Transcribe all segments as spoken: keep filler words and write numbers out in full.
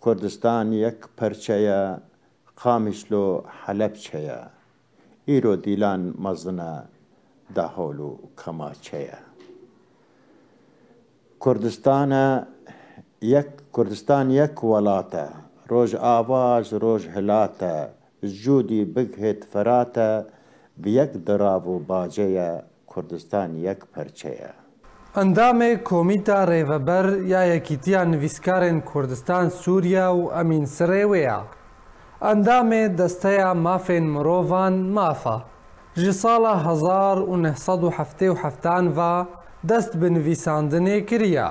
Kurdistan yek perçe ye, Qamişlo Helepçe ye. Îro Dîlan mezin e, Dahol û Kemaçe ye. Kurdistan e yek, Kurdistan yek welat e. Rojava ji Rojhilat e. Ji Cûdî bigihêt Ferat e. Bi yek dirav û bace ye. Kurdistan yek perçe ye. Endamê Komîta Rêveber ya Yekîtiya Nivîskarên Kurdistan Sûriye û Emîn Sirê wê ya. Endamê Desteya Mafên Mirovan, MAFA. Ji sala hezar û neh sed û heftê û heftan ve dest bi nivîsandinê kiriye.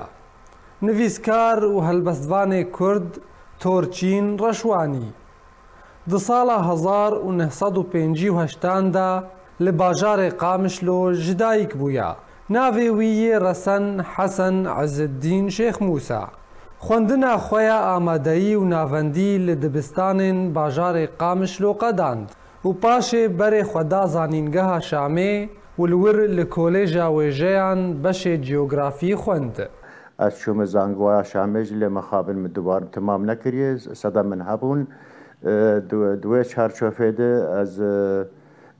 Nivîskar û helbestvanê Kurd Torçîn Reşwanî. Di sala hezar û neh sed û pêncî û heştan de li bajarê Qamişlo ji dayik bûye. Navê wî yê resen Hesen Eziddîn Şêx Mûsa. Xwendina xwe ya amadeyî û navendî li dibistanên bajarê Qamişlo qedand û paşê berê xwe da Zanîngeha Şamê û li wir li Kolêja Wêjeyan beşê Ciyografî xwend. Ez çûme Zanîngeha Şamê jî, lê mixabin min dubar temam nekiriye, seda min hebûn. E, di, di wê çarçofê de ez, e,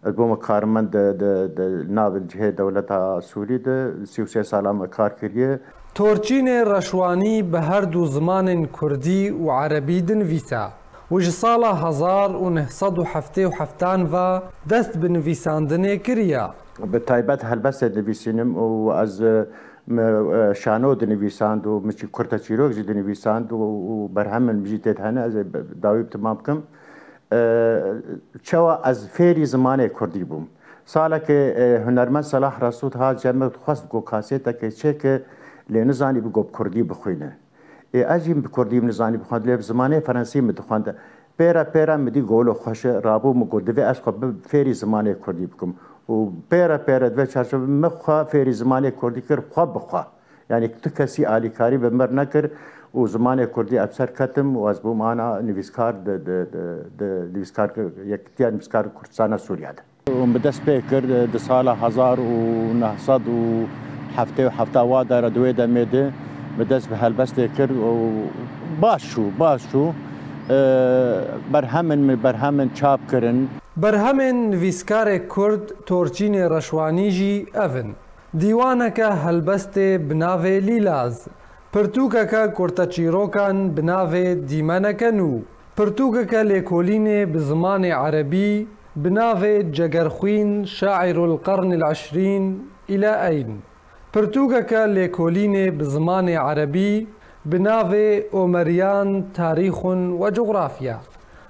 ez bûme karmend di, di, di nav cihê dewleta Sûrî de, sî û sê sala me kar kiriye. Torçînê Reşwanî bi her du zimanên Kurdî û Erebî dinivîse û ji sala hezar û neh sed û heftê û heftan ve dest bi nivîsandinê kiriye. Bi taybet helbestê dinivîsînim û ez, e, me, e, şano dinivîsand û min çî kurteçîrok jî dinivîsand û, û berhemên min jî tê de hene, ez ê bi, dawî bi temam bikim. E, çawa ez fêrî zimanê kurdî bûm? Salekê, e, hunermend Selah Resûd hat cem min, dixwest ku kasêtekê çêke, lê nizanî bi ku bi kurdî bixwîne. Ê, ez jî bi kurdî nizanî bixwend, lê bi zimanê ferensî min dixwend. Pêre pêre min dî golo xweş e, rabû min got, divê ez xwe bi fêrî zimanê kurdî bikim. Û pêre pêre di vê çarçovê min xwe fêrî zimanê kurdî kir, xwe bi xwe. Yanî tu kesî alîkarî bi mir nekir û zimanê kurdî ez bi ser ketim û ez bûm ana nivîskar di, di, di, di nivîskar, Yekîtiya Nivîskar Kurdistana Sûriye de. Û min dest pê kir, di sala hezar û neh sed û heftê û hefta wa de re di wê demê de min dest bi helbestê kir û baş çû, baş çû. E, berhemên min, berhemên çap kirin. Berhemên nivîskarê Kurd Torçînê Reşwanî jî ev in. Dîwaneke helbestê bi navê Lîlaz, pirtûkeke kurteçîrokan bi navê Dîmeneke Nû, pirtûkeke lêkolînê bi zimanê erebî bi navê Cegerxwîn Şaîrul Qernil Eşrîn île Eyn, pirtûkeke lêkolînê bi zimanê erebî bi navê Omeriyan Tarîxun ve Cografya.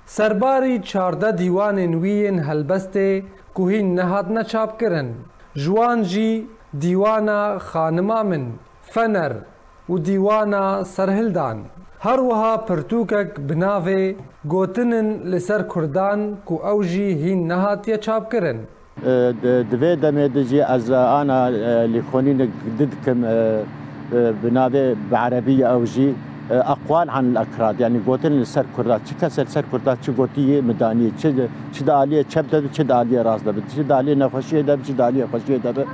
Serbarî çardeh dîwanên wî yên helbestê ku hîn nehatine çapkirin. Ji wan jî dîwana Xanima Min, Fener, û dîwana Serhildan. Her wiha pirtûkek bi navê Gotinin li ser Kurdan ku ew jî hîn nehatiye çapkirin. E, di, di vê demê de jî ez ana, e, lêkolînek di dikim, e, e, bi navê, bi erebî ew jî, e, Eqwal anil Ekrad, yanî gotin li ser Kurda, çi kesê li ser Kurda çi gotiye min danî, çi, çi di aliyê çep de bi, çi di aliyê rast de bi, çi di aliyê nexweşiyê de bi, çi di aliyê xweşiyê de bi.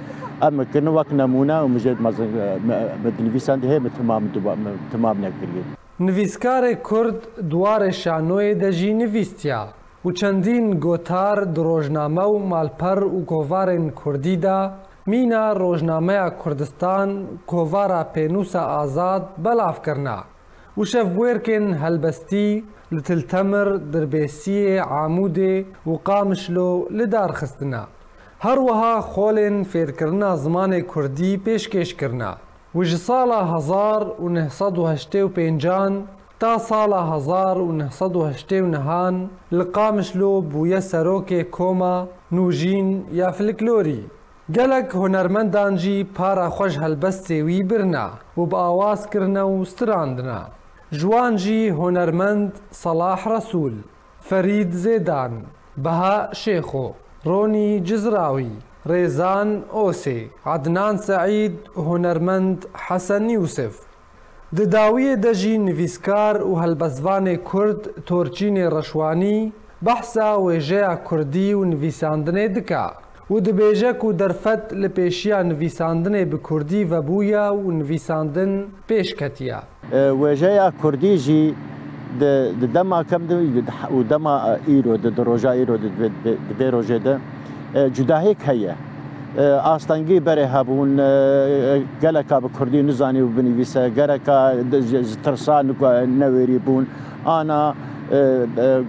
Em min kirin wek nemûne û min jê mezin, e, me, me dinivîsandihê min temam diba, min temam nekiriye. Nivîskarê Kurd di warê şanoyê de jî nivîstiya û çendîn gotar di rojname û malper û kovarên Kurdî de mîna Rojnameya Kurdistan, Kovara Pênûsa Azad belav kirina û şevbûyerkên helbestî li Til Temir, Dirbêsiyê, Amûdê û Qamişlo li dar xistina. Her wiha xolên fêrkirina zimanê Kurdî pêşkêş kirina. Û ji sala hezar û neh sed û heştê û pêncan ta sala hezar û neh sed û heştê û nehan li Qamişlo bûye serokê Koma Nûjîn ya Filiklorî. Gelek hunermendan jî para xwe ji helbestê wî birina û bi awaz kirine û stirandine. Ji wan jî hunermend Selah Resûl, Ferîd Zêdan, Beha Şêxo, Ronî Cizrawî, Rêzan Osê, Ednan Seîd û hunermend Hesen Yûsif. Di dawiyê de jî nivîskar û helbestvanê Kurd Torçînê Reşwanî behsa wêjeya Kurdî û nivîsandinê dike û dibêje ku derfet li pêşiya nivîsandinê bi Kurdî vebûye û nivîsandin pêş ketiye. E, wêjeya Kurdî jî Di, di dema kem de û dema îro de, di roja îro de, di, di, di vê rojê de, e, cudahiyek heye. E, astengî berê hebûn, e, geleka bi kurdî nizanî û binivîse, gereka de, ji, ji tirsa nik-, newêrî bûn. Ana, e, e,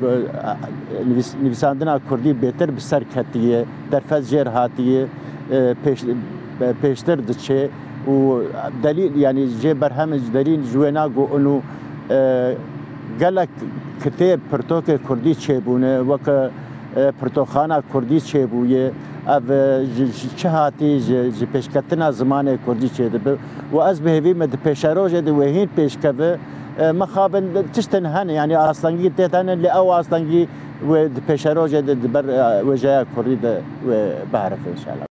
nivîs-, nivîsandina kurdî bêtir bi ser ketiye, derfet jêr hatiye, e, pêş-, e, pêştir diçe û delîl, yanî jê berhemên ji derîn ji wêna got û, e, gelek kitêb, pirtokê kurdî çêbûne, weke, e, pirtoxana kurdî çêbûye. Ev, e, ji, ji çi hatî, ji, ji pêşketina zimanê kurdî çêdibe. Û ez bi hêvî me di pêşerojê de wê hîn pêşkeve. E, mixabin tiştin hene, yanî astengî tê hene, lê ew astengî wê di pêşerojê de di ber, e, wêjeya kurdî de wê biherife înşallah.